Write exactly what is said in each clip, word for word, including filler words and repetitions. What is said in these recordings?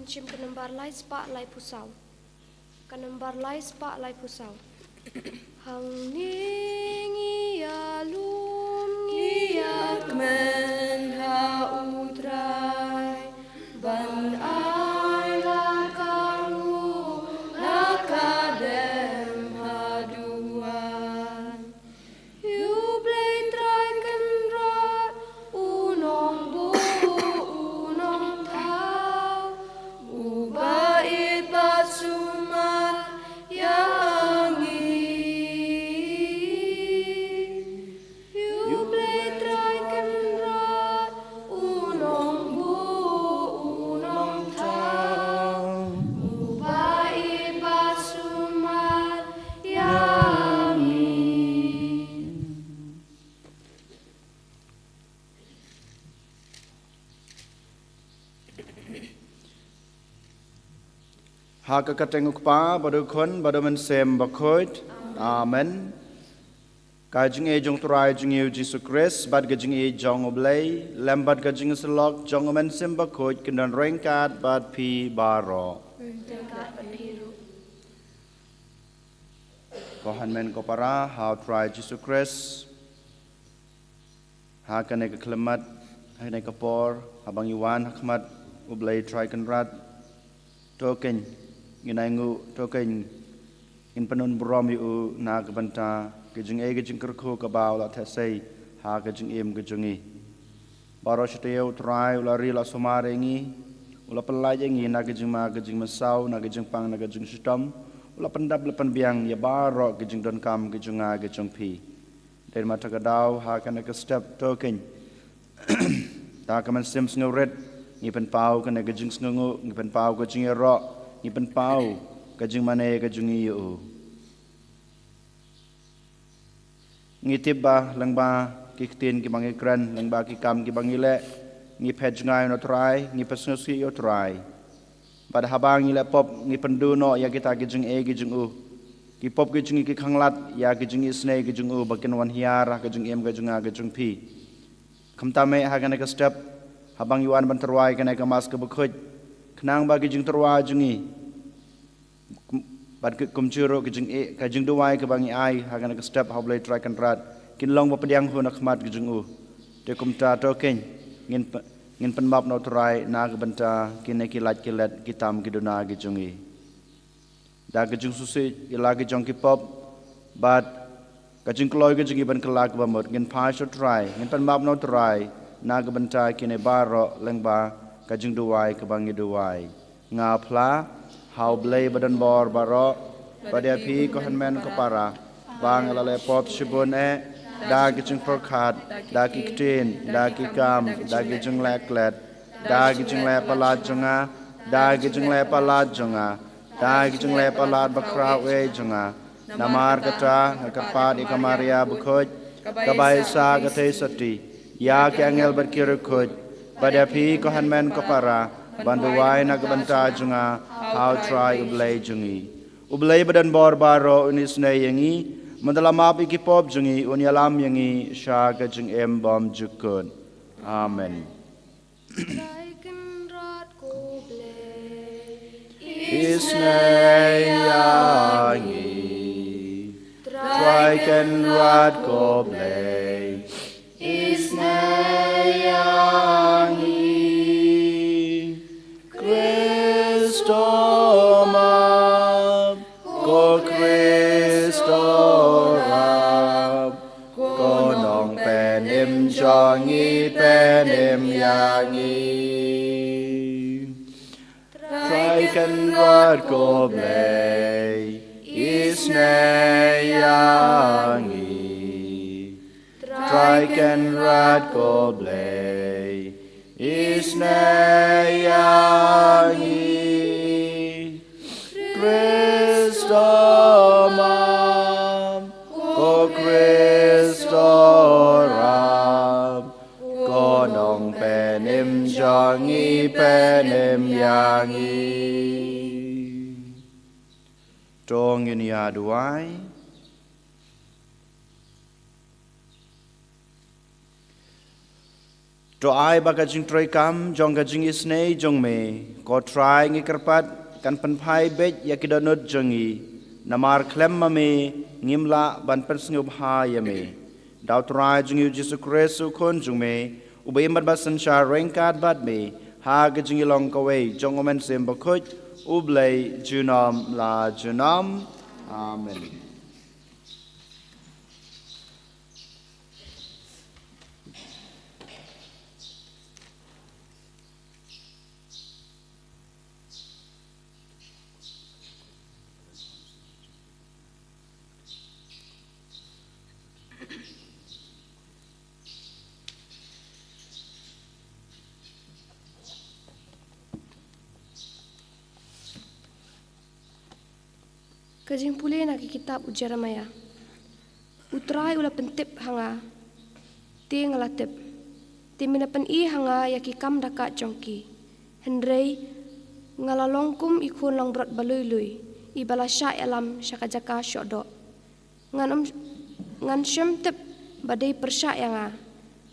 Jim ka nombar lai spah laiphew saw. Ka nombar lai spah laiphew saw. Hangne ngi ïalum ngi ïakmen ha U Trai ban ai la ka nguh la ka dem haduh wan. Ïa U Blei Trai Kynrad, U Nongbuh, U Nongthaw, Uba ïeit ba sumar ïa ngi. Ïa U Blei Trai Kynrad, U Nongbuh, U Nongthaw, Uba ïeit ba sumar ïa ngi. Ha ka kyrteng U Kpa, bad U Khun, bad U Mynsiem Bakhuid. Amen. Ka jingïeit jong U Trai jong ngi U Jisu Khrist, bad ka jingïeit jong U Blei, lem bad ka jingïasyllok jong U Mynsiem Bakhuid, kin don ryngkat bad phi baroh. Ko hynmen ko para ha U Trai Jisu Khrist. Ha kane ka khyllipmat, ha kane ka por, haba ngi wan ha khmat U Blei Trai Kynrad, to keiñ ngin ainguh, to keiñ ngin pynbun burom ïa U na ka bynta ka jingïeit ka jingkyrkhu kaba U la theh sei ha ka jingim ka jong ngi. Baroh shi taïew U Trai U la ri, U la sumar ïa ngi, U la pynlait ïa ngi na ka jingma ka jingmynsaw, na ka jingpang na ka jingshitom, U la pyndap, U la pynbiang ïa baroh ka jingdonkam ka jong nga ka jong phi. Dei namar kata ka daw ha kane ka step to keiñ, da ka mynsiem sngewrit, ngi pynpaw kane ka jingsngewnguh, ngi pynpaw ka jingïaroh, ngi pynpaw ka jingmane ka jong ngi ïa U. Ngi tip ba lyngba ki ktien kiba ngi kren, lyngba ki kam kiba ngi leh, ngi phet jngai ïa U Trai, ngi pynsngewsih ïa U Trai. Bad haba ngi leh pop, ngi pynduh noh ïa kita ki jingeh ki jong U. Ki pop ki jong ngi ki khanglad ïa ki jingisynei ki jong U ba kin wan hiar ha ka jingim ka jong nga ka jong phi. Kumta mynta ha kane ka step, haba ngi wan ban tyrwa ïa kane ka Mass kaba khuid, khnang ba ki jingtyrwa jong ngi, kum-, bad ki, kumjuh ruh ki jingeh, ka jingduwai kaba ngi ai ha kane ka step ha U Blei Trai Kynrad, kin long ba pdiang hun ha khmat ka jong U. Te kumta to keiñ, ngin pyn-, ngin pynmap na U Trai na ka bynta kine ki lait ki let, ki tam ki duna ki jong ngi. Da ka jingsngewsih ïa la ki jong ki pop, bad ka jingkloi ka jong ngi ban kylla kaba mut, ngin phai sha U Trai, ngin pynmap na U Trai na ka bynta kine baroh lyngba ka jingduwai kaba ngi duwai. Nga phla ha U Blei badonbor baroh, bad ïa phi ko hynmen ko para, ba nga la leh pop shibun eh, da ki jingpyrkhat, da ki ktien, da ki kam, da ki jingleh klet, da ki jingleh palat jong nga, da ki jingleh palat jong nga, da ki jingleh palat bakhraw eh jong nga. Namar kata nga kyrpad ïa ka Maria bakhuid, kaba ïeit sa ka theisotti, ïa ki angel bad ki riewkhuid, bad ïa phi ko hynmen ko para, ban duwai na ka bynta jong nga ha U Trai U Blei jong ngi. U Blei badonbor baroh un isynei ïa ngi, mynta la map ïa ki pop jong ngi, un ïalam ïa ngi sha ka jingim bymjukut. Amen. Trai Kynrad ko Blei, isynei ïa ngi. Trai Kynrad ko Blei, isynei ïa ngi. Khristo map, ko Khristo rap, ko Nongpynim jong ngi pynim ïa ngi. Trai Kynrad ko Blei, isynei ïa ngi. Trai Kynrad ko Blei, isynei ïa ngi. Khristo map, ko Khristo rap, ko Nongpynim jong ngi pynim ïa ngi. To ngin ïa duwai. To ai ba ka jingtrei kam jong ka jingisynei jong me, ko Trai, ngi kyrpad, kan pynphai beit ïa ki dohnud jong ngi, namar khlem ma me ngim lah ban pynsngewbha ïa me. Da u Trai jong ngi u Jisu Khrist u Khun jong me, uba im bad ba synshar ryngkat bad me ha ka jingïalong kawei jong u Mynsiem Bakhuid, U Blei junom la junom. Amen. Ka jingpule na ka kitab u Jeremiah. U Trai u la pyntip ha nga, te nga la tip. Te me la pyni ha nga ïa ki kam da kah jong ki. Hynrei nga la long kum i khun langbrot ba lui lui, i ba la shah ïalam sha ka jaka shoh doh. Ngan ym, ngan shym tip ba dei pyrshah ïa nga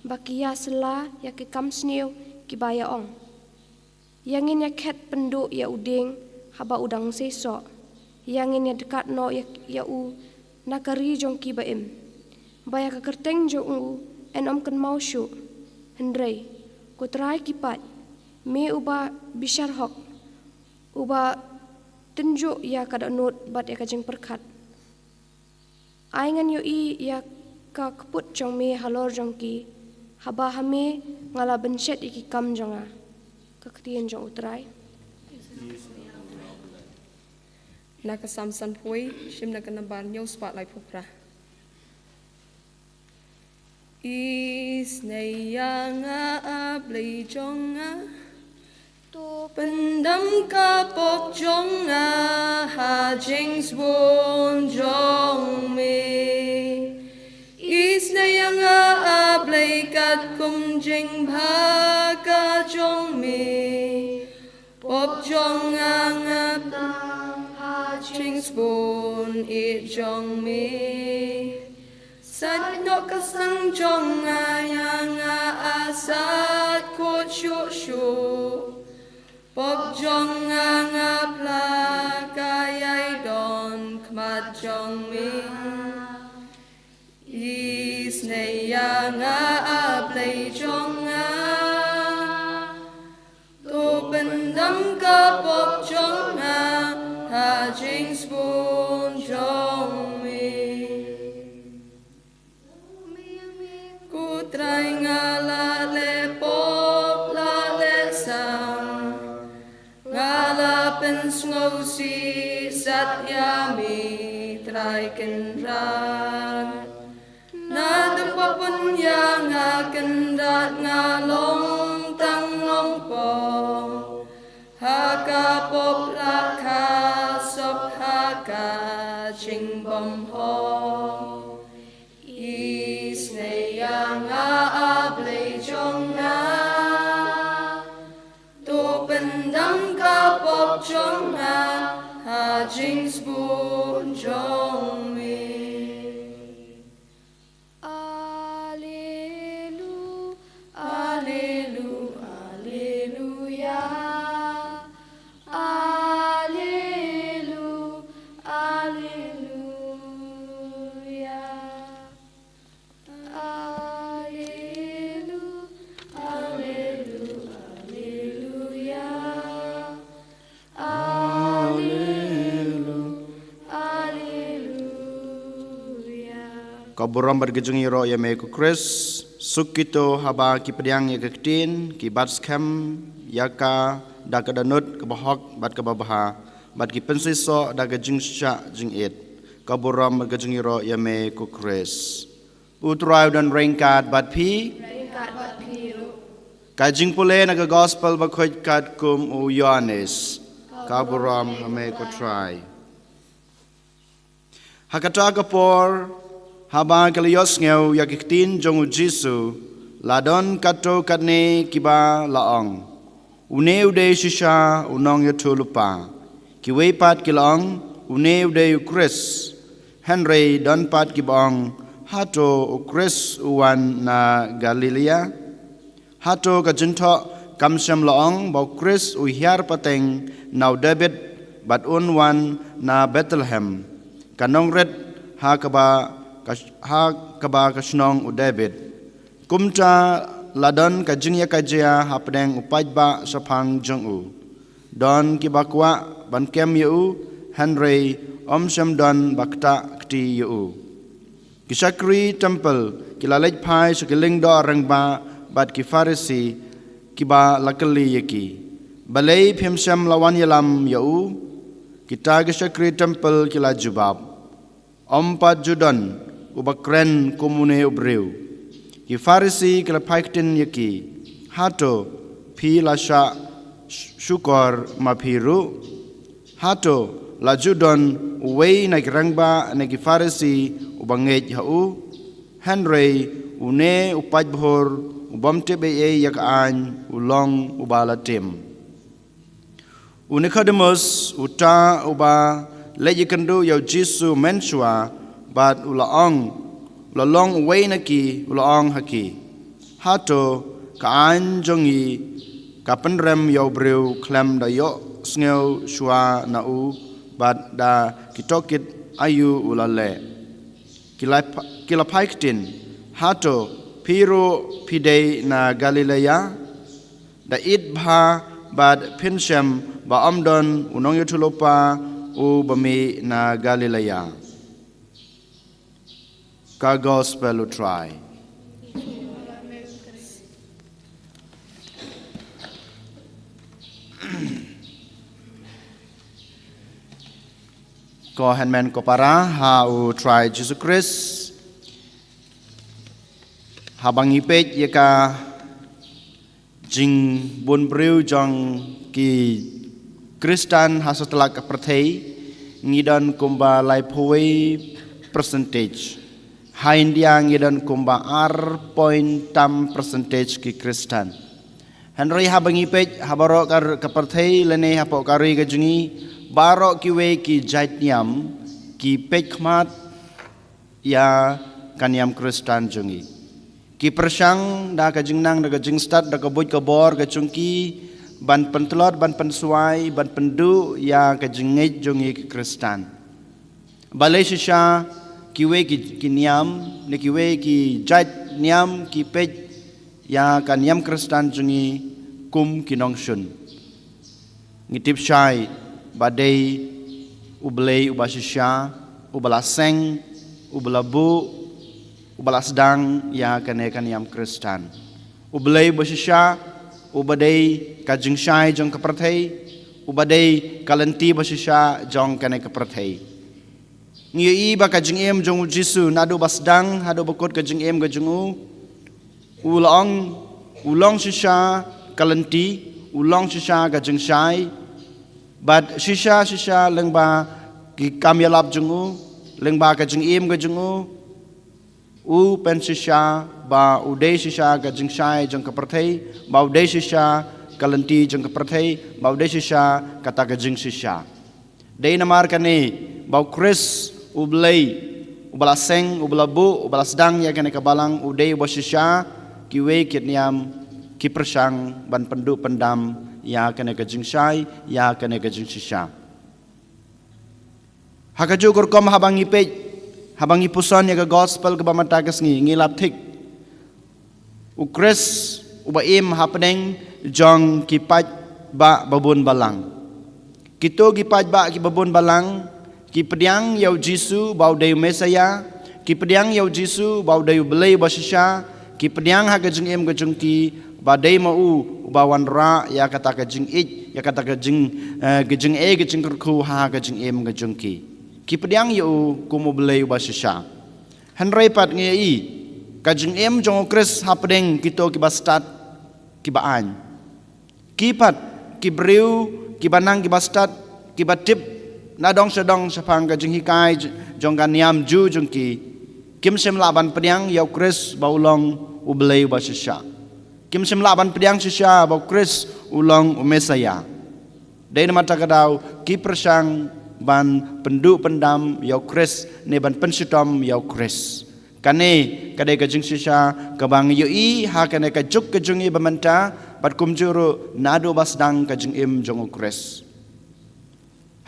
ba ki ïa sla ïa ki kam sniew kiba ïa ong. Ïa ngin ïa khet pynduh ïa u dieng haba u dang seisoh. Ïa ngin ïa dkat noh ïa, ïa u na ka ri jong ki ba im, ba ïa ka kyrteng jong u yn ym kynmaw shuh. Hynrei, ko Trai ki paid, me uba bishar hok, uba tynjuh ïa ka dohnud bad ïa ka jingpyrkhat, ai ngan ïohi ïa ka kput jong me halor jong ki, haba ha me nga la bynshet ïa ki kam jong nga. Ka ktien jong u Trai. Na ka Salm sanphew, shim na ka nambar hynñiew spah laiphew phra. Isynei ïa nga, A Blei jong nga. To pyndam ka pop jong nga ha jingsbun jong me. Isynei ïa nga, A Blei, katkum jingbha ka jong me. Pop jong nga nga pyndam ha jingsbun ïeit jong me. Sait noh ka sang jong nga ïa nga, A Sait khuid shuh shuh. Pop jong nga nga phla ka ïai don khmat jong me. Isynei ïa nga, A Blei jong nga. To pyndam ka pop jong nga ha jingsbun jong me. Ko Trai, nga la leh pop, la leh sam. Nga la pynsngewsih sat ïa me, Trai Kynrad. Naduh ba pun ïa nga Kynrad, nga long tang nongpop. Ha ka pop la kha sop, ha ka jingbymhok. Isynei ïa nga, A Blei jong nga. To pyndam ka pop jong nga ha jingsbun jong me. Alelu, alelu, aleluya. Alelu, aleluya. Alelu, alelu, aleluya. Alelu, aleluya. Ka burom bad ka jingïaroh ïa me ko Khrist. Suk kito haba ki pdiang ïa ka ktien, ki bat skhem ïa ka da ka dohnud kaba hok bad kaba bha, bad ki pynseisoh da ka jingshah jingit. Ka burom bad ka jingïaroh ïa me ko Khrist. U Trai u don ryngkat bad phi. Ryngkat bad phi ruh. Ka jingpule na ka Gospel Bakhuid katkum u Ïoannis. Ka burom ha me ko Trai. Ha kata ka por, haba ki la ïohsngew ïa ki ktien jong u Jisu, la don katto katne kiba la ong, "Une u dei shisha u nongïathuhlypa." Kiwei pat ki la ong, "Une u dei u Khrist." Hynrei don pat kiba ong, "Hato u Khrist u wan na Galilaia? Hato ka jingthoh kam shym la ong ba u Khrist u hiar pateng na u Dabid bad un wan na Bethlehem, ka nongrit ha kaba ka, ha kaba ka shnong u Dabid? Kumta la don ka jingïakajia hapdeng u paidbah shaphang jong u. Don kiba kwah ban kem ïa u, hynrei ym shym don ba ktah kti ïa u. Ki shakri templ ki la leit phai sha ki lyngdoh rangbah bad ki Pharisi, kiba la kylli ïa ki, "Balei phim shym la wan ïalam ïa u?" Kita ki shakri templ ki la jubab, "Ym pat ju don uba kren kum une u briew." Ki Pharisi ki la phai ktien ïa ki, "Hato phi la shah sh-, shukor ma phi ruh? Hato la ju don uwei na ki rangbah ne ki Pharisi uba ngeit ha u? Hynrei une u paidbah u bym tip ei ei ïa ka aiñ, u long uba la tim." U Nikodemos, uta uba leit ïakynduh ïa u Jisu mynshuwa, bad u la ong, u la long uwei na ki, u la ong ha ki, "Hato ka aiñ jong ngi ka pynrem ïa u briew khlem da ïohsngew shuwa na u, bad da ki tohkit aïu u la leh?" Ki la pha-, ki la phai ktien, "Hato phi ruh phi dei na Galilea? Da ïeit bha bad phin shem ba ym don u nongïathuhlypa uba mih na Galilea." Ka Gospel u Trai. Ko hynmen ko para ha u Trai Jisu Khrist, haba ngi peit ïa ka jingbun briew jong ki Khristan ha satlak ka pyrthei, ngi don kumba laiphew percentage. Ha India ngi don kumba ar point tam percentage ki Khristan. Hynrei haba ngi peit ha baroh ka, ka pyrthei lane hapoh ka ri ka jong ngi, baroh kiwei ki jait niam ki peit khmat ïa ka niam Khristan jong ngi. Ki pyrshang da ka jingnang da ka jingstad da ka buit ka bor ka jong ki ban pyntlot, ban pynswai, ban pynduh ïa ka jingngeit jong ngi ki Khristan. Balei shisha kiwei ki, ki niam ne kiwei ki jait niam ki peit ïa ka niam Khristan jong ngi kum ki nongshun? Ngi tip shai ba dei U Blei uba shisha, uba la seng, uba la buh, uba la sdang ïa kane ka niam Khristan. U Blei uba shisha, uba dei ka jingshai jong ka pyrthei, uba dei ka lynti ba shisha jong kane ka pyrthei. Ngi ïohi ba ka jingim jong u Jisu naduh ba sdang haduh ba kut ka jingim ka jong u, u la ong, u long shisha ka lynti, u long shisha ka jingshai, bad shisha shisha lyngba ki kam ïalap jong u, lyngba ka jingim ka jong u, u pynshisha ba u dei shisha ka jingshai jong ka pyrthei, ba u dei shisha ka lynti jong ka pyrthei, ba u dei shisha kata ka jingshisha. Dei namar kane ba u Khrist U Blei uba la seng, uba la buh, uba la sdang ïa kane ka balang, u dei uba shisha, kiwei ki niam ki pyrshang ban pynduh pyndam ïa kane ka jingshai, ïa kane ka jingshisha. Ha kajuh ka rukom haba ngi peit, haba ngi puson ïa ka gospel kaba mynta ka sngi, ngi lap thik u Khrist uba im hapdeng jong ki paidbah babun balang. Kito ki paidbah kiba bun balang ki pdiang ïa u Jisu ba u dei u Messaïah, ki pdiang ïa u Jisu ba u dei U Blei uba shisha, ki pdiang ha ka jingim ka jong ki ba dei ma u uba wanrah ïa kata ka jingïeit, ïa kata ka jing, eh, ka jingeh, ka jingkyrkhu ha ka jingim ka jong ki. Ki pdiang ïa u kum U Blei uba shisha. Hynrei pat ngi ïohi ka jingim jong u Khrist hapdeng kito kiba stad kiba aiñ. Ki pat ki briew kiba nang kiba stad, kiba tip na dong sha dong shaphang ka jinghikai j-, jong ka niam Jiw jong ki, kim shym lah ban pdiang ïa u Khrist ba u long U Blei uba shisha. Kim shym lah ban pdiang shisha ba u Khrist u long u Messaïah. Dei namar kata ka daw ki pyrshang ban pynduh pyndam ïa u Khrist ne ban pynshitom ïa u Khrist. Kane ka dei ka jingshisha kaba ngi ïohi ha kane ka juk ka jong ngi ba mynta, bad kumjuh ruh naduh ba sdang ka jingim jong u Khrist.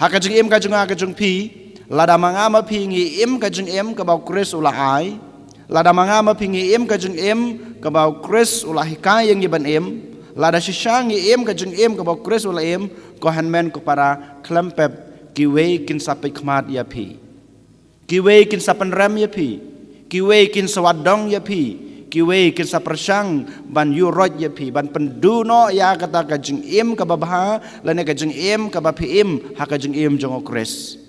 Ha ka jingim ka jong nga ka jong phi, lada ma nga ma phi ngi im ka jingim kaba u Khrist u la ai, lada ma nga ma phi ngi im ka jingim kaba u Khrist u la hikai ïa ngi ban im, lada shisha ngi im ka jingim kaba u Khrist u la im, ko hynmen ko para, khlem pep kiwei kin sa peit khmat ïa phi. Kiwei kin sa pynrem ïa phi. Kiwei kin sa wad dong ïa phi. Kiwei kin sa pyrshang ban ïuroit ïa phi, ban pynduh noh ïa kata ka jingim kaba bha, lane ka jingim kaba phi im ha ka jingim jong u Khrist.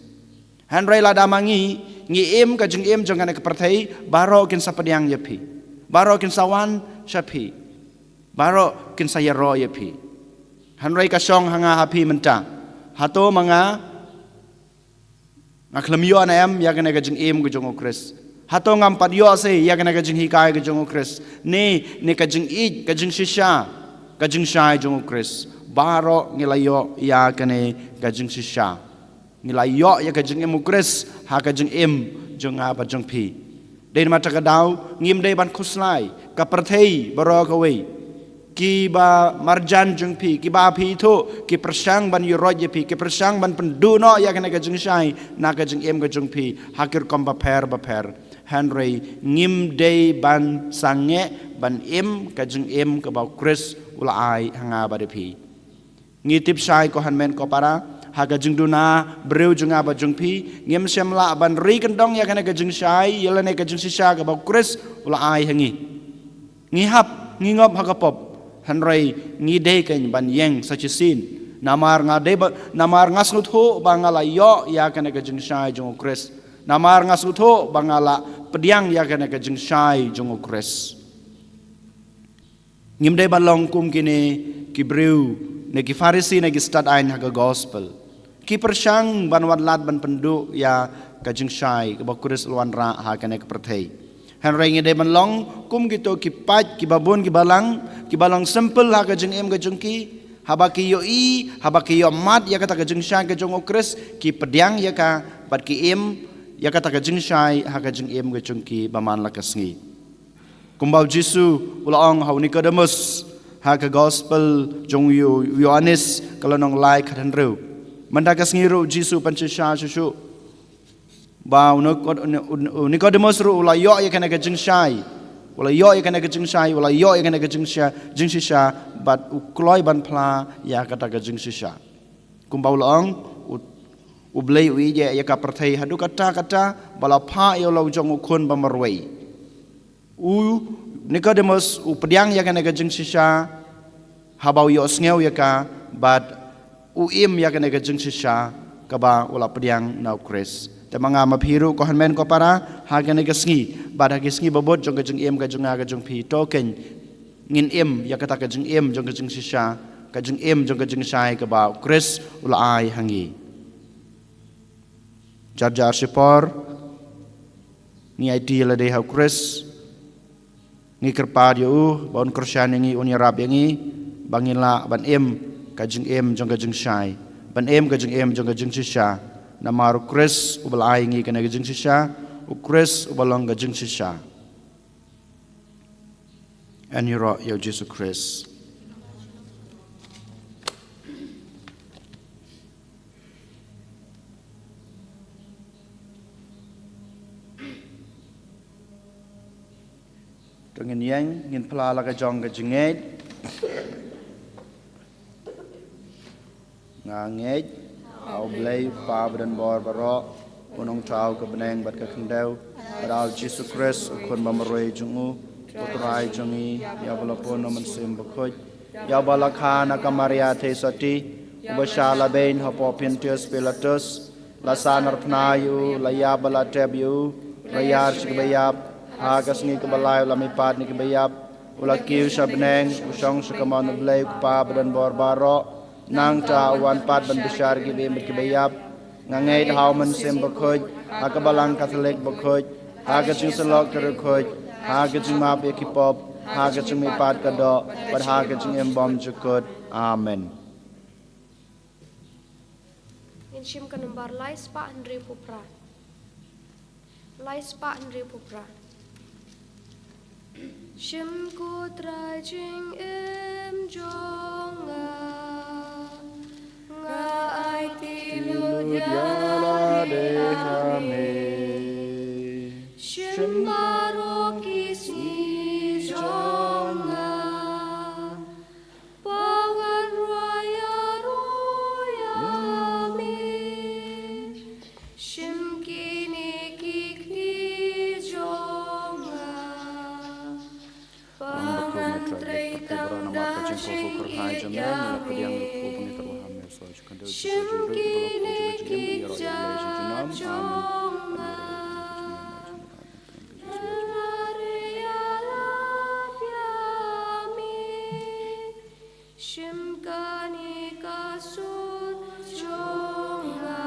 Hynrei lada ma ngi, ngi im ka jingim jong kane ka pyrthei, baroh kin sa pdiang ïa phi. Baroh kin sa wan sha phi. Baroh kin sa ïaroh ïa phi. Hynrei ka shong ha nga ha phi mynta. Hato ma nga nga khlem ïoh ne em ïa kane ka jingim ka jong u Khrist? Hato ngam pat ïoh se ïa kane ka jinghikai ka jong u Khrist? Ne, ne ka jingïeit, ka jingshisha, ka jingshai jong u Khrist. Baroh ngi la ïoh ïa kane ka jingshisha. Ngi la ïoh ïa ka jingim u Khrist ha ka jingim jong nga bad jong phi. Dei namar kata ka daw ngim dei ban khuslai, ka pyrthei baroh kawei, kiba marjan jong phi, kiba phi ithuh, ki pyrshang ban ïuroit ïa phi, ki pyrshang ban pynduh noh ïa kane ka jingshai na ka jingim ka jong phi ha ki rukom bapher bapher. Hynrei ngim dei ban sangeh ban im ka jingim kaba u Khrist u la ai ha nga bad ha phi. Ngi tip shai ko hynmen ko para, ha ka jingduna briew jong nga bad jong phi, ngim shym lah ban ri kyndong ïa kane ka jingshai, ïa lane ka jingshisha kaba u Khrist u la ai ha ngi. Ngi hap, ngi ngop ha ka pop, hynrei ngi dei kein ban ïeng sa shisien. Namar nga dei ba, namar nga sngewthuh ba nga la ïoh ïa kane ka jingshai jong u Khrist. Namar nga sngewthuh ba nga la pdiang ïa kane ka jingshai jong u Khrist. Ngim dei ban long kum kine ki briew, ne ki Pharisi, ne ki stad aiñ ha ka gospel. Ki pyrshang ban wad lad ban pynduh ïa ka jingshai kaba u Khrist u la wanrah ha kane ka pyrthei. Hynrei ngi dei ban long kum kito ki paid kiba bun kiba lang, kiba long simple ha ka jingim ka jong ki, haba ki ïohi, haba ki ïohmad ïa kata ka jingshai ka jong u Khrist, ki pdiang ïa ka, bad ki im ïa kata ka jingshai ha ka jingim ka jong ki ba man la ka sngi. Kumba u Jisu u la ong ha u Nikodemus, ha ka gospel jong u Yo-, Ïoannis, ka lynnong lai khathynriew. Mynta ka sngi ruh u Jisu u pynshisha shuh shuh. Ba u Nikod-, u, u, u Nikodemus ruh u la ïoh ïa kane ka jingshai. U la ïoh ïa kane ka jingshai, u la ïoh ïa kane ka jingsha-, jingshisha, bad u kloi ban phla ïa kata ka jingshisha. Kumba u la ong, u, u Blei u ïeit ïa ka pyrthei haduh katta katta, ba la phah ïa u la u jong u khun ba marwei. U Nikodemus u pdiang ïa kane ka jingshisha, haba u ïohsngew ïa ka, bad u im ïa kane ka jingshisha kaba u la pdiang na u Khrist. Te ma nga ma phi ruh ko hynmen ko para, ha kane ka sngi, bad ha ki sngi ba bud jong ka jingim ka jong nga ka jong phi, to kein ngin im ïa kata ka jingim jong ka jingshisha, ka jingim jong ka jingshai kaba u Khrist u la ai ha ngi. Jar jar shipor ngi aiti lade ha u Khrist, ngi kyrpad ïa u ba un kyrshan ïa ngi, un ïarap ïa ngi ba ngin lah ban im ka jingim jong ka jingshai, ban im ka jingim jong ka jingshisha. Namar u Khrist uba la ai ïa ngi kane ka jingshisha, u Khrist uba long ka jingshisha. Yn ïaroh ïa u Jisu Khrist. To ngin ïeng, ngin phla la ka jong ka jingngeit. Nga ngeit ha u Blei u Kpa badonbor baroh, u nongthaw ka bneng bad ka khyndew, bad ha u Jisu Khrist u Khun bamarwei jong u, u Trai jong ngi, ïa uba la pun na u Mynsiem Bakhuid, ïa uba la kha na ka Maria Theisotti, uba shah la beiñ hapoh Pontius Pilatus, la sahnarphna ïa u, la ïap bad la tep ïa u, la ïar sha kiba ïap, ha ka sngi kaba lai u la mihpat na kiba ïap, u la kiew sha bneng, u shong sha kamon u Blei u Kpa badonbor baroh. Nangta u wan pat ban bishar ïa kiba im bad kiba ïap. Nga ngeit ha u Mynsiem Bakhuid, ha ka Balang Katholik bakhuid, ha ka jingsyllok ka riewkhuid, ha ka jingmap ïa ki pop, ha ka jingmihpat ka doh, bad ha ka jingim bymjukut. Amen. Ngin shim ka nombar lai spah hynriewphew phra. Lai spah hynriewphew phra. Shim ko Trai jingim jong nga. Nga aiti lut ïa lade ha me. Shim baroh ki sngi jong nga. Ba ngan rwai ïaroh ïa me. Shim kine ki kti jong nga. Ba ngan trei tang da jingkyrkhu. Shim kine ki kjat jong nga. Ngan rwai ïalap ïa me. Shim kane ka sur jong nga.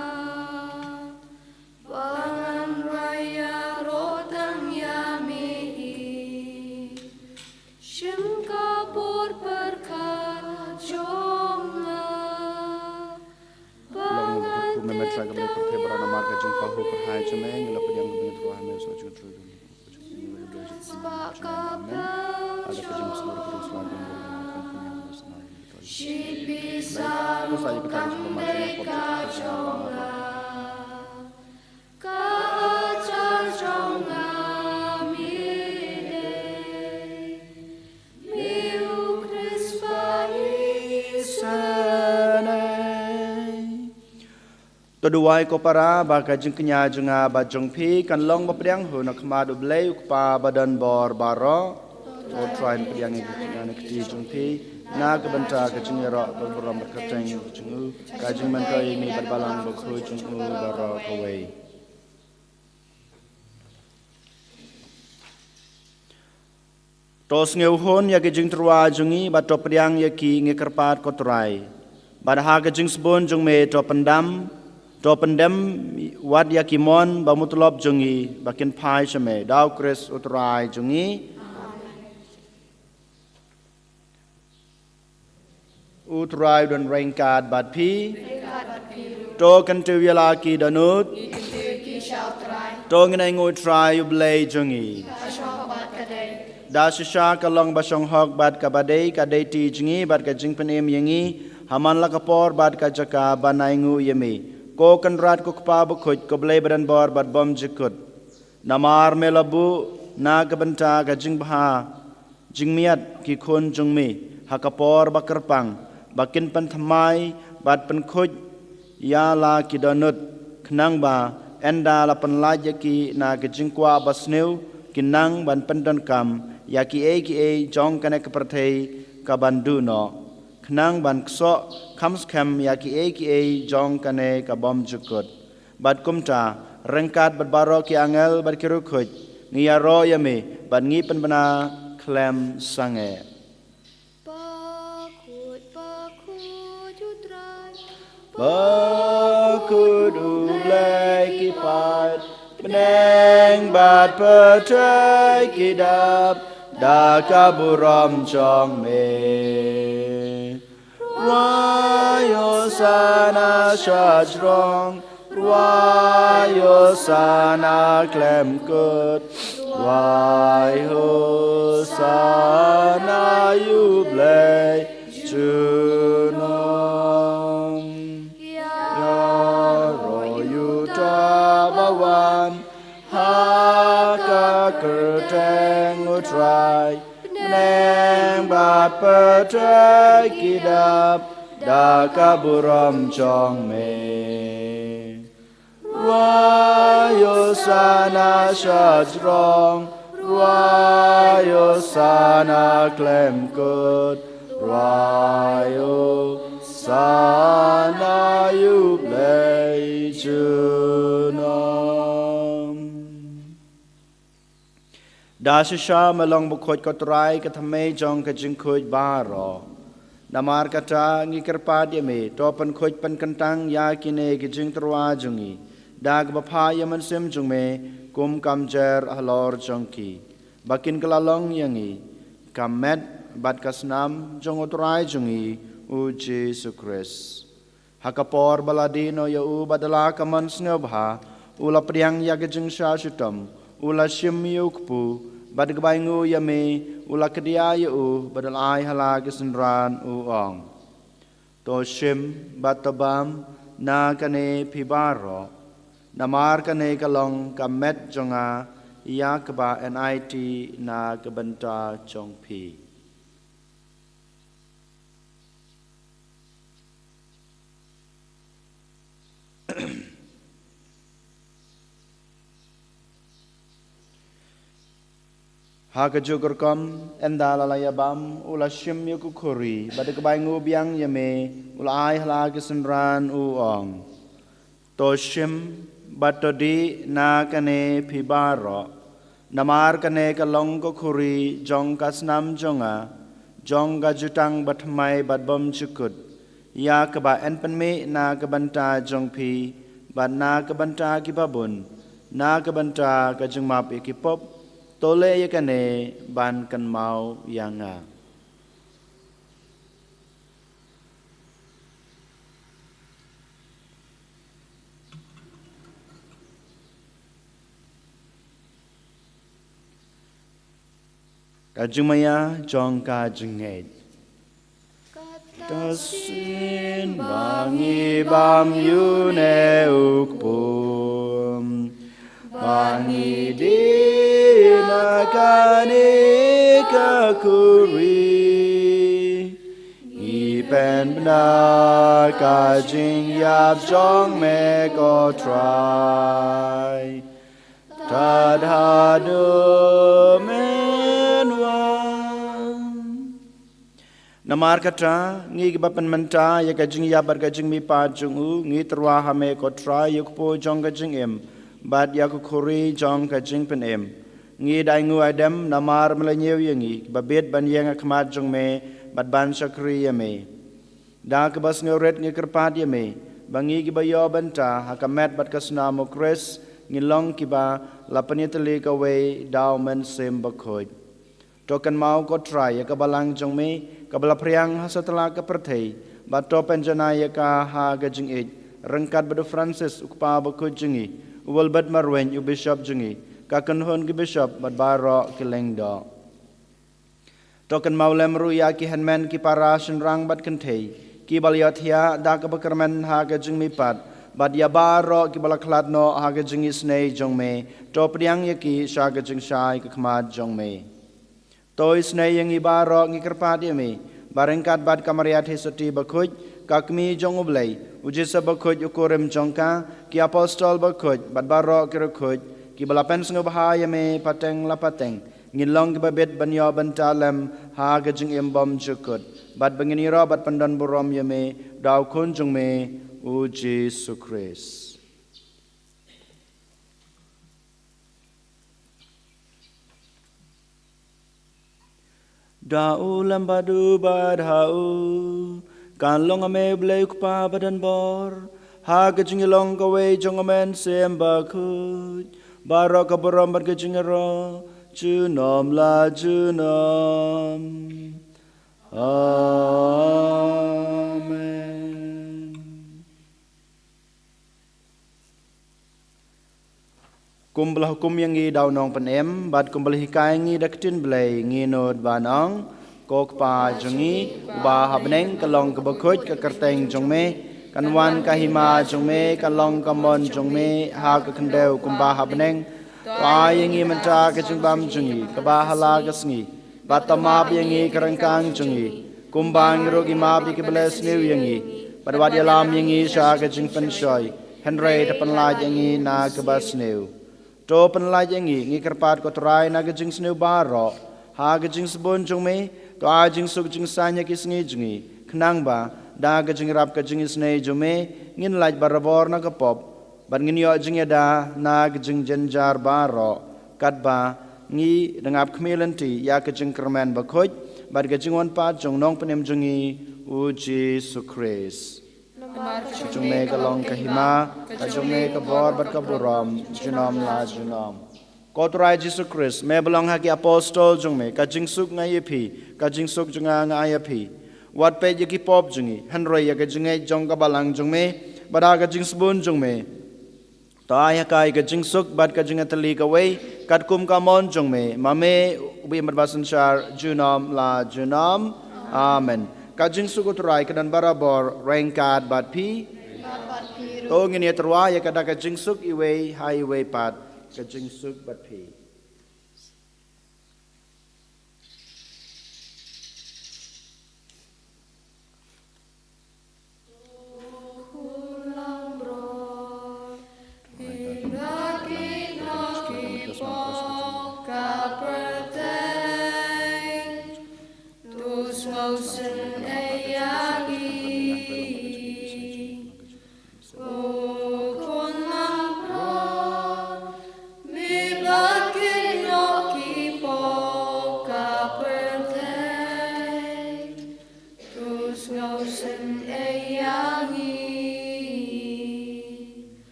Ba ngan rwai ïaroh tang ïa me hi. Shim ka por pyrkhat jong nga. Ba ngan tip tang ïa ka jingpynpaw jong me. Shim ka por. Shi pisa u Trai ka dei ka jong nga. Ka jar jong nga me dei, me u Khrist ba isynei. To duwai ko para ba ka jingkñia jong nga bad jong phi kan long ba pdiang hi na khmat U Blei U Kpa ba don bor baroh. To Trai, pdiang ïa ka jingkñia na ka kti jong phi na ka bynta ka jingïaroh ba burom bad kyrteng jong u, ka jingmyntoi ïa me bad Balang Bakhuid jong u baroh kawei. To sngewhun ïa ki jingtyrwa jong ngi bad to pdiang ïa ki, ngi kyrpad ko Trai. Bad ha ka jingsbun jong me to pyndam, to pyndem wat ïa ki mon ba mutlop jong ngi ba kin phai sha me, da U Khrist U Trai jong ngi. U Trai u don ryngkat bad phi. Ryngkat bad phi ruh. To kyntiew ïa la ki dohnud. Ngi kyntiew ïa ki sha U Trai. To ngin ainguh U Trai U Blei jong ngi. Ka shong bad ka dei. Da shisha ka long ba shong hok bad kaba dei, ka dei ti jong ngi bad ka jingpynim ïa ngi ha man la ka por bad ka jaka ban ainguh ïa me, ko Kynrad, ko Kpa Bakhuid, ko Blei ba don bor bad bymjukut. Namar me la buh na ka bynta ka jingbha jingmiat ki khun jong me ha ka por ba kyrpang, ba kin pynthymmai bad pynkhuid ïa la ki dohnud, khnang ba ynda la pynlait ïa ki na ka jingkwah basniew, kin nang ban pyndonkam ïa kiei kiei jong kane ka pyrthei ka ban duh noh, khnang ban ksoh kham skhem ïa kiei kiei jong kane ka bymjukut. Bad kumta, ryngkat bad baroh ki angel bad ki riewkhuid, ngi ïaroh ïa me bad ngi pynbna khlem sangeh. Bakhuid, bakhuid U Trai. Bakhuid U Blei, ki paid bneng bad pyrthei ki dap da ka burom jong me. Rwai Hosana sha jrong, rwai Hosana khlem kut, rwai Hosana ïa U Blei junom. Ïaroh ïa uta ba wan ha ka kyrteng U Trai, bneng bad pyrthei ki dap da ka burom jong me. Rwai Hosana sha jrong, rwai Hosana khlem kut, rwai Hosana ïa U Blei junom. Da shisha me long bakhuid ko Trai, ka thymmei jong ka jingkhuid baroh. Namar kata ngi kyrpad ïa me, to pynkhuid pynkyntang ïa kine ki jingtyrwa jong ngi da kaba phah ïa u Mynsiem jong me kum ka mjer halor jong ki, ba kin kylla long ïa ngi ka met bad ka snam jong U Trai jong ngi U Jisu Khrist. Ha ka por ba la die noh ïa u bad da la ka mon sngewbha u la pdiang ïa ka jingshah shitom, u la shim ïa u kpu Bad kaba ainguh ïa me u la kdiah ïa u bad u la ai ha la ki synran, u ong: To shim bad to bam na kane phi baroh, namar kane ka long ka met jong nga ïa kaba enait na ka bynta jong phi. Ha kajuh ka rukom, ynda la la ïa bam, u la shim ïa ka khuri, bad kaba ainguh biang ïa me, u la ai ha la ki synran, u ong: To shim bad to dih na kane phi baroh, namar kane ka long ka khuri jong ka snam jong nga, jong ka jutang bathymmai bad bymjukut, ïa kaba yn pynmih na ka bynta jong phi bad na ka bynta kiba bun, na ka bynta ka jingmap ïa ki pop. To leh ïa kane ban kynmaw ïa nga. Ka jingmaïa jong ka jingngeit. Kata shisien ba ngi bam ïa une u kpu, ba ngi dih na kane ka khuri, ngi pynbna ka jingïap jong me, ko Trai, tad haduh men wan. Namar kata, ngi kiba pynmynta ïa ka jingïap bad ka jingmihpat jong u, ngi tyrwa ha me, ko Trai, ïa u kpu jong ka jingim bad ïa ka khuri jong ka jingpynim. Ngi da ainguh aidem namar me la ñiew ïa ngi kiba bit ban ïeng ha khmat jong me bad ban shakri ïa me. Da kaba sngewrit ngi kyrpad ïa me ba ngi kiba ïoh bynta ha ka met bad ka snam u Khrist, ngin long kiba la pynïatylli kawei da u Mynsiem Bakhuid. To kynmaw, ko Trai, ïa ka balang jong me kaba la phriang ha satlak ka pyrthei, bad to pynjanai ïa ka ha ka jingïeit, ryngkat bad u Francis u kpa bakhuid jong ngi, u Wilbert Marwein u bishop jong ngi, ka kynhun ki bishop bad baroh ki lyngdoh. To kynmaw lem ruh ïa ki hynmen, ki para, shynrang bad kynthei kiba la ïohthiah da kaba kyrmen ha ka jingmihpat, bad ïa baroh kiba la khlad noh ha ka jingisynei jong me. To pdiang ïa ki sha ka jingshai ka khmat jong me. To isynei ïa ngi baroh, ngi kyrpad ïa me, ba ryngkat bad ka Maria Theisotti bakhuid, ka Kmie jong u Blei, u Joseph bakhuid u kurim jong ka, ki apostol bakhuid bad baroh ki riewkhuid kiba la pynsngewbha ïa me pateng la pateng, ngin long kiba bit ban ïoh bynta lem ha ka jingim bymjukut, bad ba ngin ïaroh bad pyndonburom ïa me da u Khun jong me, u Jisu Khrist. Da u lem bad u bad ha u, kan long ha me, Blei u Kpa badonbor, ha ka jingïalong kawei jong u Mynsiem Bakhuid, baroh ka burom bad ka jingïaroh junom la junom. Amen. Kumba la hukum ïa ngi da u Nongpynim, bad kumba la hikai ïa ngi da ka ktien Blei, ngi nud ban ong: Ko Kpa jong ngi uba ha bneng, ka long kaba khuid ka kyrteng jong me, kan wan ka hima jong me, kan long ka mon jong me ha ka khyndew kumba ha bneng. To ai ïa ngi mynta ka jingbam jong ngi kaba ha la ka sngi, bad to map ïa ngi ka ryngkang jong ngi, kumba ngi ruh ngi map ïa kiba leh sniew ïa ngi, bad wat ïalam ïa ngi sha ka jingpynshoi, hynrei to pynlait ïa ngi na kaba sniew. To pynlait ïa ngi, ngi kyrpad, ko Trai, na ka jingsniew baroh, ha ka jingsbun jong me. To ai jingsuk jingsaiñ ha ki sngi jong ngi, khnang ba da ka jingïarap ka jingisynei jong me, ngin lait barabor na ka pop, bad ngin ïoh jingïada na ka jingjynjar baroh, katba ngi dang ap khmih lynti ïa ka jingkyrmen bakhuid bad ka jingwan pat jong u Nongpynim jong ngi, u Jisu Khrist. Namar ka jong me ka long ka hima, ka jong me ka bor bad ka burom junom la junom. Ko Trai Jisu Khrist, me ba la ong ha ki apostol jong me: Ka jingsuk nga ai ïa phi, ka jingsuk jong nga nga ai ïa phi. Wat peit ïa ki pop jong ngi, hynrei ïa ka jingngeit jong ka balang jong me, bad da ka jingsbun jong me To ai ha ka ka jingsuk bad ka jingïatylli kawei, katkum ka mon jong me, ma me, u ba im bad ba synshar junom la junom. Amen. Ka jingsuk u Trai ka don barabor ryngkat bad phi. To ngin ïatyrwa ïa kata ka jingsuk iwei ha iwei pat. Ka jingsuk bad phi.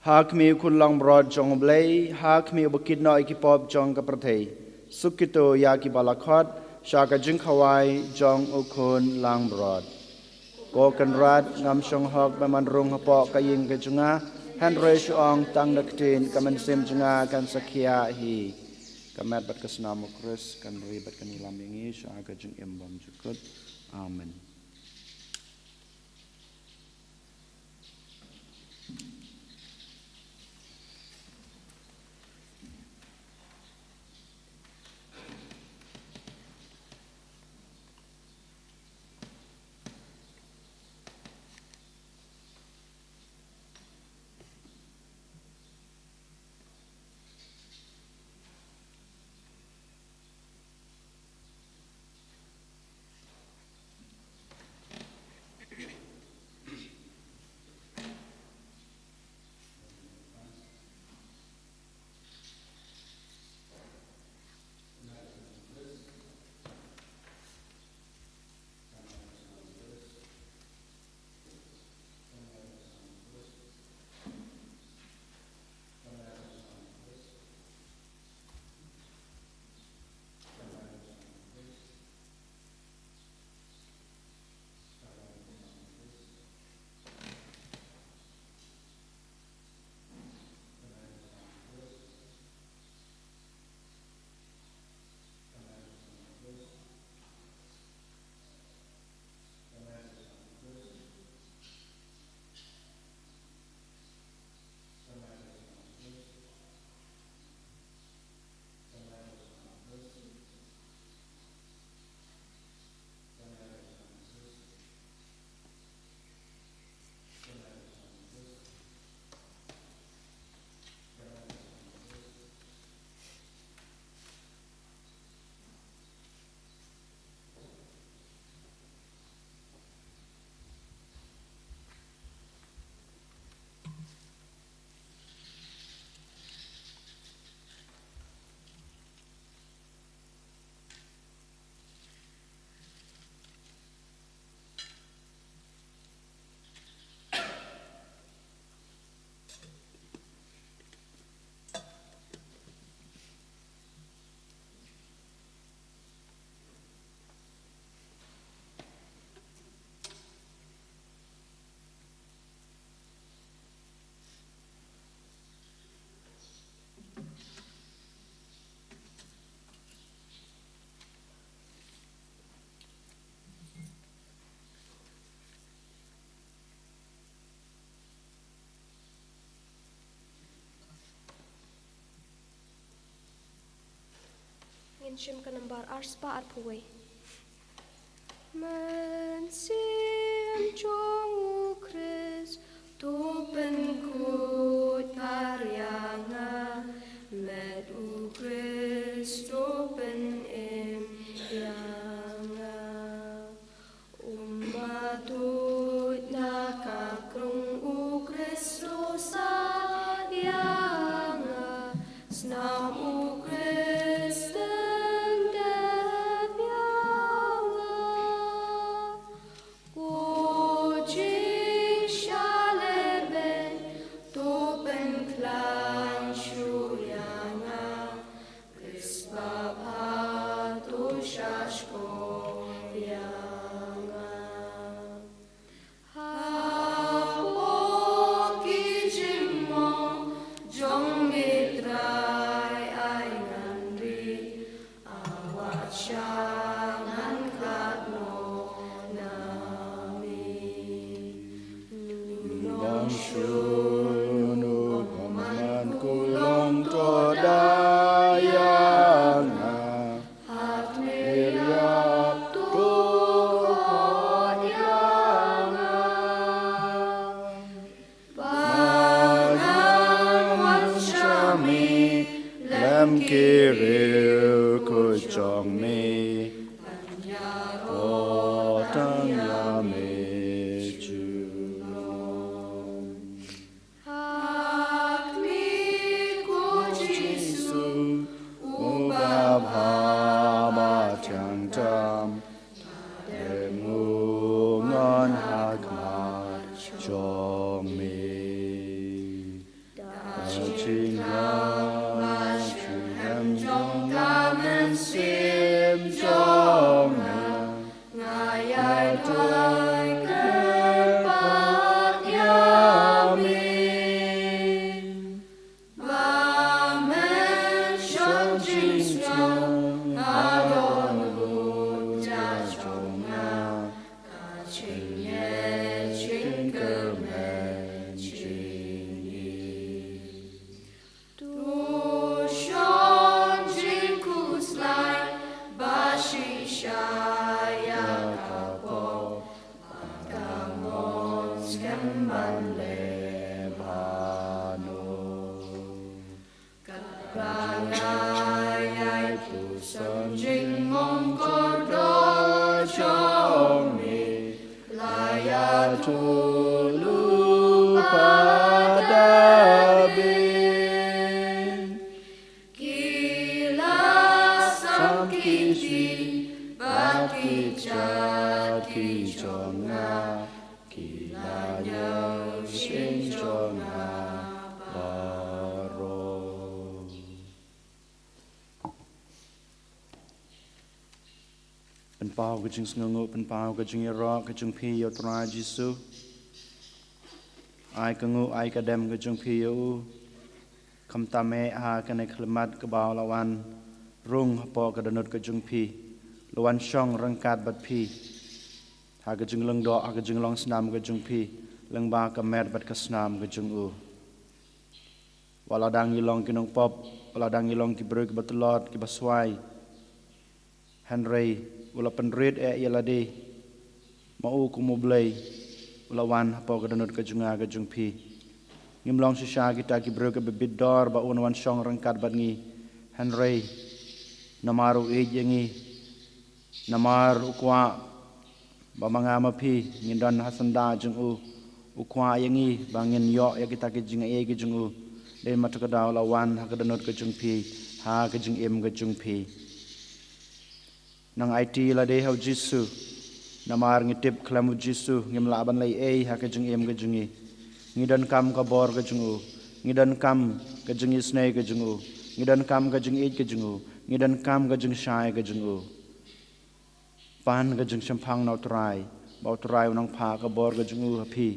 Ha khmih u khun langbrot jong U Blei, ha khmih u ba kit noh ïa ki pop jong ka pyrthei. Suk kito ïa ki ba la khot sha ka jingkhawai jong u khun langbrot. Ko Kynrad, ngam shong hok ban rung hapoh ka ïing ka jong nga, hynrei shu ong tang da ka ktien, ka mynsiem jong nga kan sa khiah hi. Ka met bad ka snam U Khrist kan ri bad kan ïalam ïa ngi sha ka jingim bymjukut. Amen. Ngin shim ka nambar arspah arphew wei. Mynsiem jong U Khrist to pynkhuid par ïa nga, met U Khrist to pynim ïa nga. Um ba tuid na ka krung, U Khrist to sa ki riewkhuid jong me, ban ïaroh tang ïa me jubab. Ha khmih, ko Jisu, uba bha, ba tyngeh tam, dep nguh ngon ha khmat jong me. Da jingkyrkhu bad jingkyrmen jong ka mynsiem jong nga, nga ïai duwai kyrpad ïa me. Ba men shong jingsngew halor u jingïaid jong nga, ka jingïeit jingkyrmen jong me. To shong jingkhuslai ba shisha ïa ka pop, ba ka mon skhem ban leh bha noh. Katba nga ïai puson jingmong kordor jong me, la ïathuh lypa da beiñ. Ki la sam ki jing bad ki jait ki jong nga, ki la ïoh shyieng jong nga baroh. Pynpaw ka jingsngewnguh, pynpaw ka jingïaroh ka jong phi ïa u Trai Jisu. Ai ka nguh, ai ka dem ka jong phi ïa u. Khamtam eh ha kane ka khyllipmat kaba u la wan rung hapoh ka dohnud ka jong phi, la wan shong ryngkat bad phi ha ka jinglong doh, ha ka jinglong snam ka jong phi, lyngba ka met bad ka snam ka jong u. Wat la dang ngi long ki nongpop, wat la dang ngi long ki briew kiba tlot, kiba swai, hynrei u la pynrit eh ïa lade. Ma u kum u Blei u la wan hapoh ka dohnud ka jong nga ka jong phi. Ngim long shisha kita ki briew kiba bit dor ba un wan shong ryngkat bad ngi, hynrei namar u ïeit ïa ngi, namar u kwah ba ma nga ma phi ngin don ha syndah jong u, u kwah ïa ngi ba ngin ïoh ïa kita ki jingai ki jong u. Dei ma tu ka daw la wan ha ka dohnud ka jong phi, ha ka jingim ka jong phi. Nang aiti lade ha u Jisu. Namar ngi tip khlem u Jisu ngim lah ban leh ei ha ka jingim ka jong ngi. Ngi donkam ka bor ka jong u, ngi donkam ka jingisynei ka jong u, ngi donkam ka jingïeit ka jong u, ngi donkam ka jingshai ka jong u. Pan ka jingshemphang na u Trai, ba u Trai u nang phah ka bor ka jong u ha phi.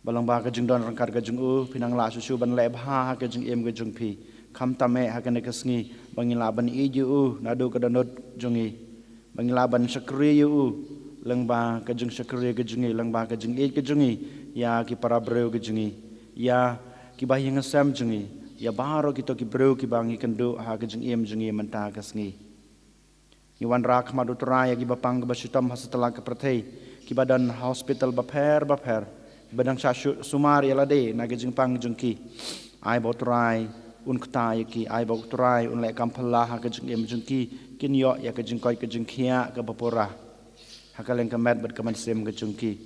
Ba lyngba ka jingdon ryngkat ka jong u, phin nang lah shuh shuh ban leh bha ha ka jingim ka jong phi. Khamtam eh ha kane ka sngi, ba ngin lah ban ïeit ïa u naduh ka dohnud jong ngi, ba ngin lah ban shakri ïa u lyngba ka jingshakri ka jong ngi, lyngba ka jingïeit ka jong ngi ïa ki para briew ka jong ngi, ïa ki bahaïing hasem jong ngi, ïa baroh kito ki briew kiba ngi kynduh ha ka jingim jong ngi mynta ka sngi. Ngi wanrah khmat u Trai ïa kiba pang kiba shitom ha satlak ka pyrthei, kiba don ha hospital bapher bapher, kiba dang shah shu-, sumar ïa lade na ka jingpang jong ki. Ai ba u Trai un kta ïa ki, ai ba u Trai un leh kam phylla ha ka jingim jong ki, kin ïoh ïa ka jingkoit ka jingkhiah kaba pura ha ka liang ka met bad ka mynsiem ka jong ki.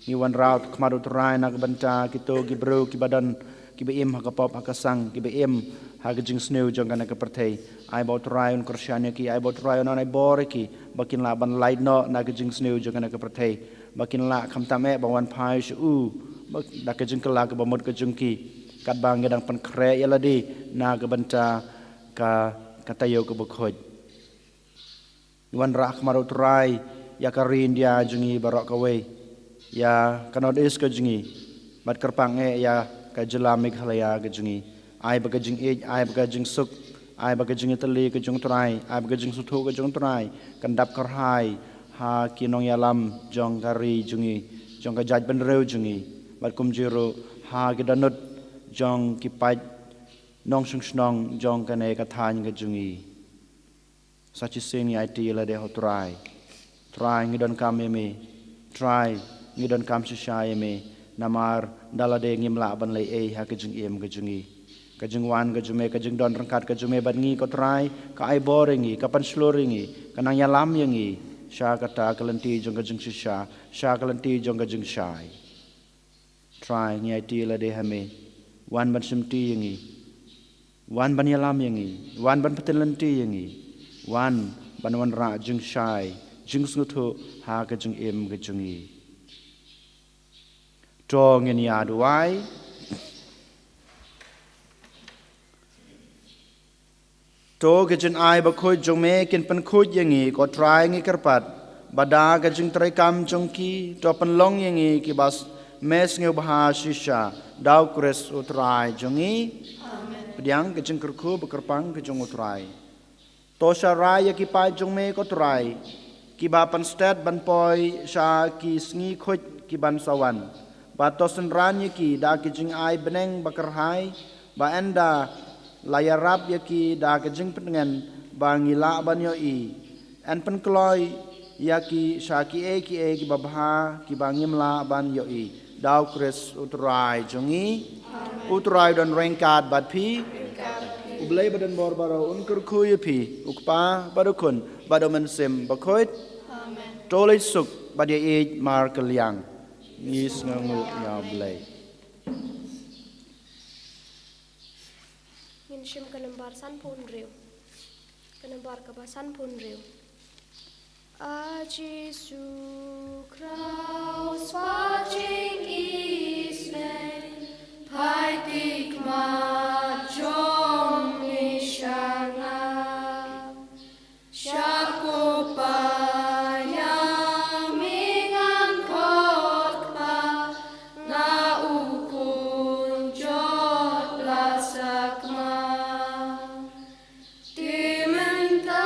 Ngi wanrah khmat u Trai na ka bynta kito ki briew kiba don, kiba im ha ka pop ha ka sang, kiba im ha ka jingsniew jong kane ka pyrthei. Ai ba u Trai un kyrshan ïa ki, ai ba u Trai un ai bor ïa ki, ba kin lah ban lait noh na ka jingsniew jong kane ka pyrthei, ba kin lah khamtam eh ban wan phai sha u, ba da ka jingkylla kaba mut ka jong ki, katba ngi dang pynkhreh ïa lade na ka bynta ka, ka taïew kaba khuid. Ngi wanrah khmat u Trai ïa ka ri India jong ngi baroh kawei, ïa ka North East ka jong ngi, bad kyrpang eh ïa ka jylla Meghalaya ka jong ngi. Ai ba ka jingïeit, ai ba ka jingsuk, ai ba ka jingïatylli ka jong u Trai, ai ba ka jingsngewthuh ka jong u Trai kan dap kyrhai ha ki nongïalam jong ka ri jong ngi, jong ka jaitbynriew jong ngi, bad kumjuh ruh ha ki dohnud jong ki paid nongshong shnong jong kane ka thaiñ ka jong ngi. Sa shisien ngi aiti ïa lade ha u Trai. Trai, ngi donkam ïa me. Trai, ngi donkam shisha ïa me. Namar da lade ngim lah ban leh ei ha ka jingim ka jong ngi. Ka jingwan ka jong me, ka jingdon ryngkat ka jong me bad ngi, ko Trai, ka ai bor ïa ngi, ka pynshlur ïa ngi, ka nang ïalam ïa ngi sha kata ka lynti jong ka jingshisha, sha ka lynti jong ka jingshai. Trai, ngi aiti lade ha me. Wan ban shimti ïa ngi. Wan ban ïalam ïa ngi. Wan ban pyntip lynti ïa ngi. Wan ban wanrah jingshai, jingsngewthuh ha ka jingim ka jong ngi. To ngin ïa duwai. To ka jingai bakhuid jong me kin pynkhuid ïa ngi, ko Trai, ngi kyrpad, ba da ka jingtrei kam jong ki, to pynlong ïa ngi kiba s-, me sngewbha shisha, da u Khrist u Trai jong ngi. Amen. Pdiang ka jingkyrkhu ba kyrpang ka jong u Trai. To sharai ïa ki paid jong me, ko Trai, kiba pynstet ban poi sha ki sngi khuid ki ban sa wan. Bad to synran ïa ki da ki jingai bneng ba kyrhai, ba ynda la ïarap ïa ki da ka jingpyntngen ba ngi lah ban ïohi, yn pynkloi ïa ki sha kiei kiei kiba bha kiba ngim lah ban ïohi. Da u Khrist u Trai jong ngi. U Trai u don ryngkat bad phi. U Blei badonbor baroh un kyrkhu ïa phi, u Kpa bad u Khun bad u Mynsiem Bakhuid. Amen. To leit suk bad ïa ïeit markylliang. Ngi sngewnguh ïa u Blei. Ngin shim ka nambar sanphew hynriew. Ka nambar kaba sanphew hynriew. A Jisu Kraist, ba jingïeit, phai ti khmat jong me sha nga. Sha ko paid jong me ngan khot, Kpa, nga u khun jot la sakma. Te mynta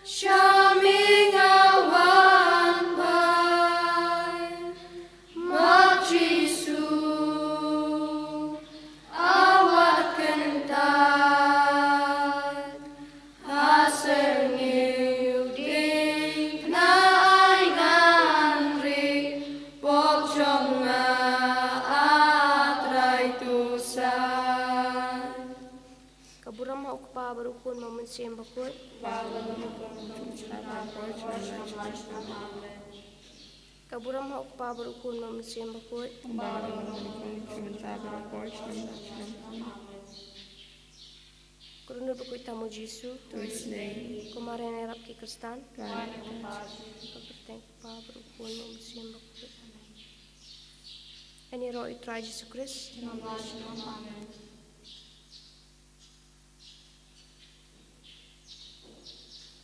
sha me nga wan phai, ma Jisu, a wat kyntait. Ha syrngiew diengphna ai ngan rieh, pop jong nga, a Trai, to saiñ. Ka burom ha u Kpa bad u Khun bad u Mynsiem Bakhuid. Ka burom ha u Kpa bad u Khun bad u Mynsiem Bakhuid. Ka dohnud ba khuid tam u Jisu. Ko Maria nongrap ki Khristan. Ka kyrteng u Kpa bad u Khun bad u Mynsiem Bakhuid. Amen. Ïaroh ïa u Trai Jisu Khrist. Amen.